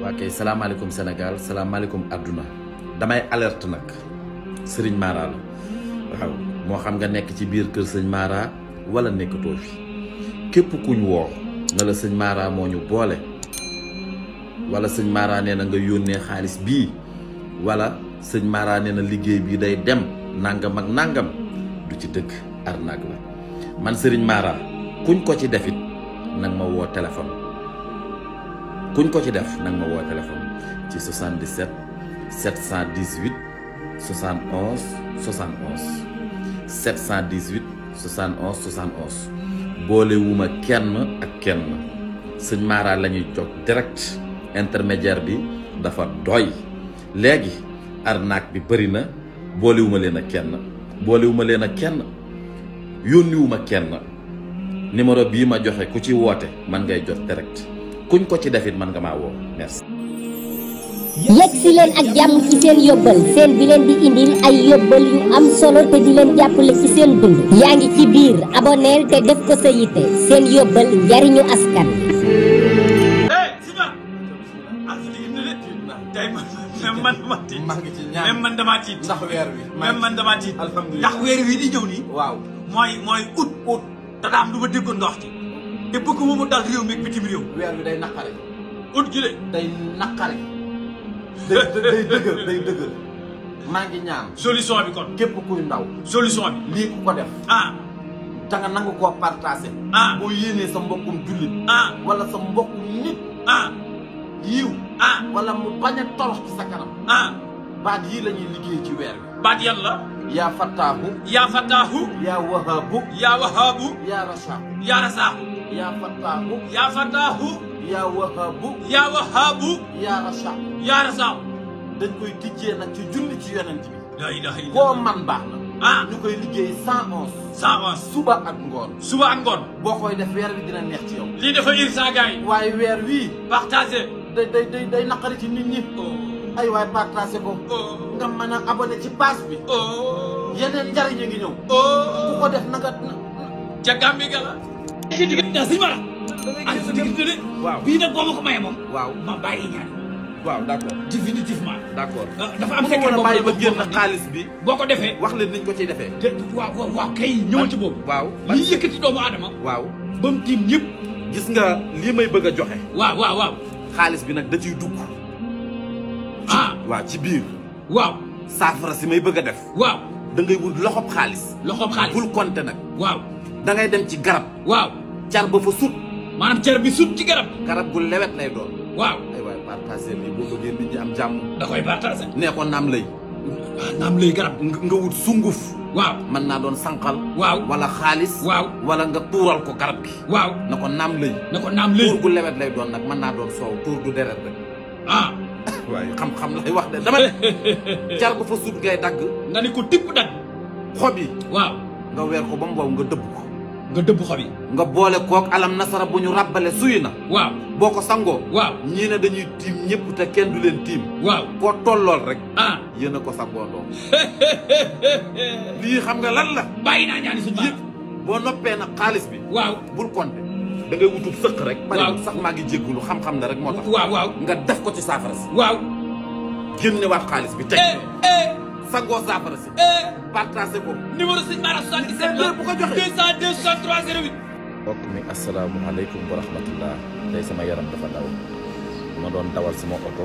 waa kay salaamaaleykum Sénégal salaamaaleykum àdduna damay alerte nag sëriñ Mara la waaw moo xam nga nekk ci biir kër sëñ Mara wala nekkatoo fi képp kuñ woo nga la sëñ Mara moo ñu boole wala sëñ Mara nee na nga yónnee xaalis bii wala sëñ Mara nee na liggéey bii day dem nangam ak nangam du ci dëgg arnaque la man sëriñ Mara kuñ ko ci defit nag ma woo téléphone kuñ ko ci def nag ma woo téléphone ci 77 718 71 71 718 71 71 boolewuma kenn ak kenn sëñ Mara la ñuy jot direct intermédiaire bi dafa doy léegi arnaque bi bëri na boolewuma leen ak kenn boolewuma leen ak kenn yónniwuma kenn numéro bii ma joxe ku ci woote man ngay jot direct kuñ ko ci defit man nga maa woo merci. yegg si leen ak jàmm ci seen yóbbal seen bi leen di indil ay yóbbal yu am solo te di leen jàppale ci seen dund yaa ngi ci biir aboneel te def ko sa yitte seen yóbbal njariñu askan. même man damaa tiit ndax weer wi même man damaa tiit alhamdulilah ndax weer wi di ñëw nii waaw mooy ut te daam lu ma déggoon ndox ci te bëgg moomu dal réew mi ak bitim réew weer wi day naqare ut gi de day naqare day dëgër maa ngi ñaan solution bi kon képp kuy ndaw solution bi lii ku ko def da nga nangu koo partagé boo yéenee sa mbokkum jullit wala sa mbokkum nit yiw wala mu bañ a torox ci sa kanam baat yii la ñuy liggéey ci weer wi baat yàlla yaa fattaahu yaa wahaabu yaa rasaaku yaa fattaahu yaa wahaabu yaa rasaaku dañ koy tijjee nag ci julli ci yonent bi la ilaha illa boo man baax na ñu koy liggéey 111 suba ak ngoon boo koy def weer wi dina neex ci yow lii dafa irsa gars yi waaye weer wii partagé day naqari ci nit ñi ay waay partagé ko nga mën a abonné ci page bi yeneen njariñ a ngi ñëw ku ko def na nga ca Gàmbi ga la ci diggante sëñ Mara ak sa diggante de waaw bii nag boo ma ko maye moom waaw ma bàyyi ñaan waaw d'accord définitivement d'accord dafa am fekk boo bàyyi ba génn xaalis bi boo ko defee wax leen niñ ko ciy defee waaw kay ñëwal ci boobu waaw lii yëkkati doomu aadama waaw ba mu tiim ñëpp gis nga lii may bëgg a joxe waaw xaalis bi nag da ciy dugg waaw ci biir waaw saafara si may bëgg a def waaw da ngay wut loxob xaalis bul compter nag waaw da ngay dem ci garab waaw car ba fa sut maanaam car bi sut ci garab gu lewet lay doon waaw ay waay partagé lii boo bëggee nit ñi am jàmm da koy partagé nee ko naam lay garab nga wut sunguf waaw mën naa doon sànqal waaw wala xaalis waaw wala nga tuural ko garab gi waaw na ko naam lay tuur gu lewet lay doon nag mën naa doon soow tuur du deret rek waaye xam-xam lay wax de dama ne car ba fa sut ngay dagg nga ni ko tipp dagg xob yi waaw nga weer ko ba mu wow nga dëbb xob yi nga boole kook alam nasara bu ñu ràbbale suy na waaw boo ko sangoo waaw ñii ne dañuy tiim ñëpp te kenn du leen tiim waaw koo tollool rek yéen a ko sangoo ndoom lii xam nga lan la bàyyi naa ñaani su yëpp boo noppee nag xaalis bi waaw bul compter da ngay wutub sëq rek waaw sax maa ngi jéggulu xam-xam na rek moo tax waaw nga def ko ci saafara si waaw génne waat xaalis bi teg sangoo saafara si partagé ko numéro sëñ Mara 77 la bu ko joxe 202 63 08 mbokk mi asalaamaaleykum wa rahmatullah tey sama yaram dafa daw ma doon dawal sama oto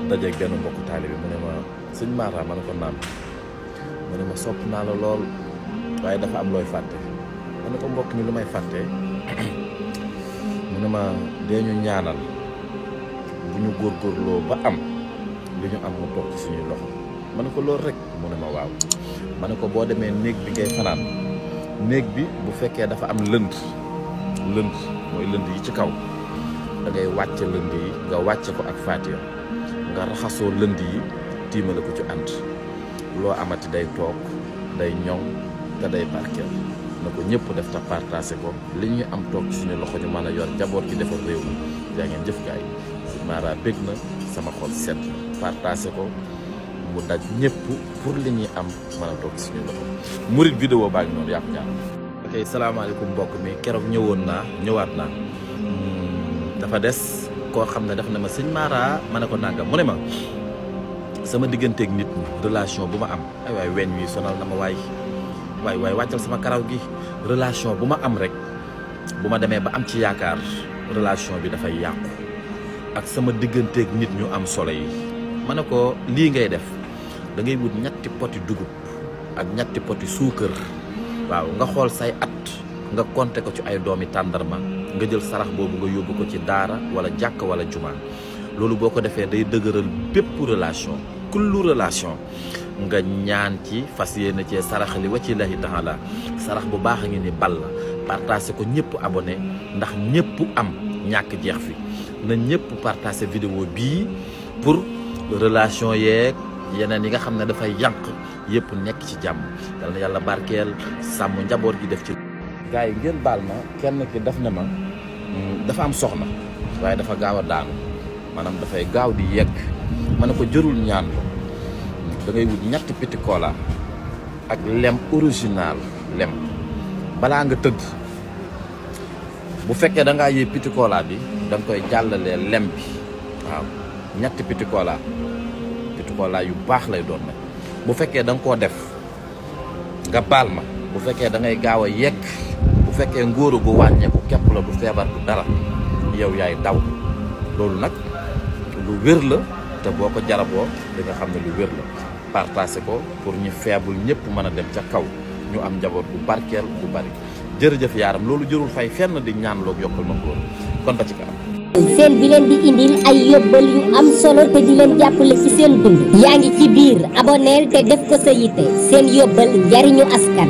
dajeeg benn mbokku taalibe mu ne ma sëñ Mara ma ne ko naan mu ne ma sopp naa la lool waaye dafa am looy fàtte ma ne ko mbokk mi lu may fàtte mu ne ma dee ñu ñaanal bu ñu góorgóorloo ba am li ñu am mu toog ci suñuy loxo ma ne ko loolu rek mu ne ma waaw ma ne ko boo demee néeg bi ngay fanaan néeg bi bu fekkee dafa am lënd mooy lënd yi ci kaw da ngay wàcce lënd yi nga wàcce ko ak faatiya nga raxasoo lënd yi tiimale ko ci ànd loo amati day toog day ñoŋ te day barkeel na ko ñëpp def te partagé ko li ñuy am toog ci suñu loxo ñu mën a yor jaboot gi defar réew mi yaa ngeen jëf gaay sëñ Mara bég na sama xol sedd partagé ko mu daj ñëpp pour li ñuy am mën a toog ci suñu loxo murit vidéo baa ngi noonu yàpp ñaar ok salaamaaleykum mbokk mi keroog ñëwoon naa ñëwaat naa dafa des koo xam ne def na ma sëñ Mara ma ne ko nangam mu ne ma sama digganteeg nit ñi relation bu ma am ay waay weñ wi sonal na ma waay wàccal sama karaw gi relation bu ma am rek bu ma demee ba am ci yaakaar relation bi dafay yàqu ak sama digganteeg nit ñu am solo yi ma ne ko lii ngay def da ngay wut ñetti poti dugub ak ñetti poti suukar waaw nga xool say at nga compter ko ci ay doomi tàndarma nga jël sarax boobu nga yóbbu ko ci daara wala jàkk wala juma loolu boo ko defee day dëgëral bépp relation kullu relation nga ñaan ci fas yéene cee saraxali wa ci lahi taala sarax bu baax a ngi ni ball partagé ko ñëpp abonné ndax ñëpp am ñàkk jeex fi na ñëpp partagé vidéo bii pour relation yeeg yeneen yi nga xam ne dafay yànq yëpp nekk ci jàmm yal na yàlla barkeel sàmm njaboot gi def ci gars yi ngeen baal ma kenn ki daf ne ma dafa am soxna waaye dafa gaaw a daanu maanaam dafay gaaw di yegg ma ne ko jërul ñaan da ngay wut ñetti petit cola ak lem original lem balaa nga tëdd bu fekkee da ngaa yee petit cola bi da nga koy jàllalee lem bi waaw ñetti petit cola yu baax lay doon nag bu fekkee da nga koo def nga baal ma bu fekkee da ngay gaaw a yegg bu fekkee ngóora gu wàññeeku képp la du feebar du dara yow yaay daw loolu nag lu wér la te boo ko jaraboo di nga xam ne lu wér la partagé ko pour ñu faible ñëpp mën a dem ca kaw ñu am njaboot bu barkeel bu bari jërëjëf yaaram loolu jërul fay fenn di ñaan loog yokkal ma ko kon ba ci kanam. seen bi leen di indil ay yóbbal yu am solo te di leen jàppale ci seen dund yaa ngi ci biir aboneel te def ko sa yitte seen yóbbal njariñu askan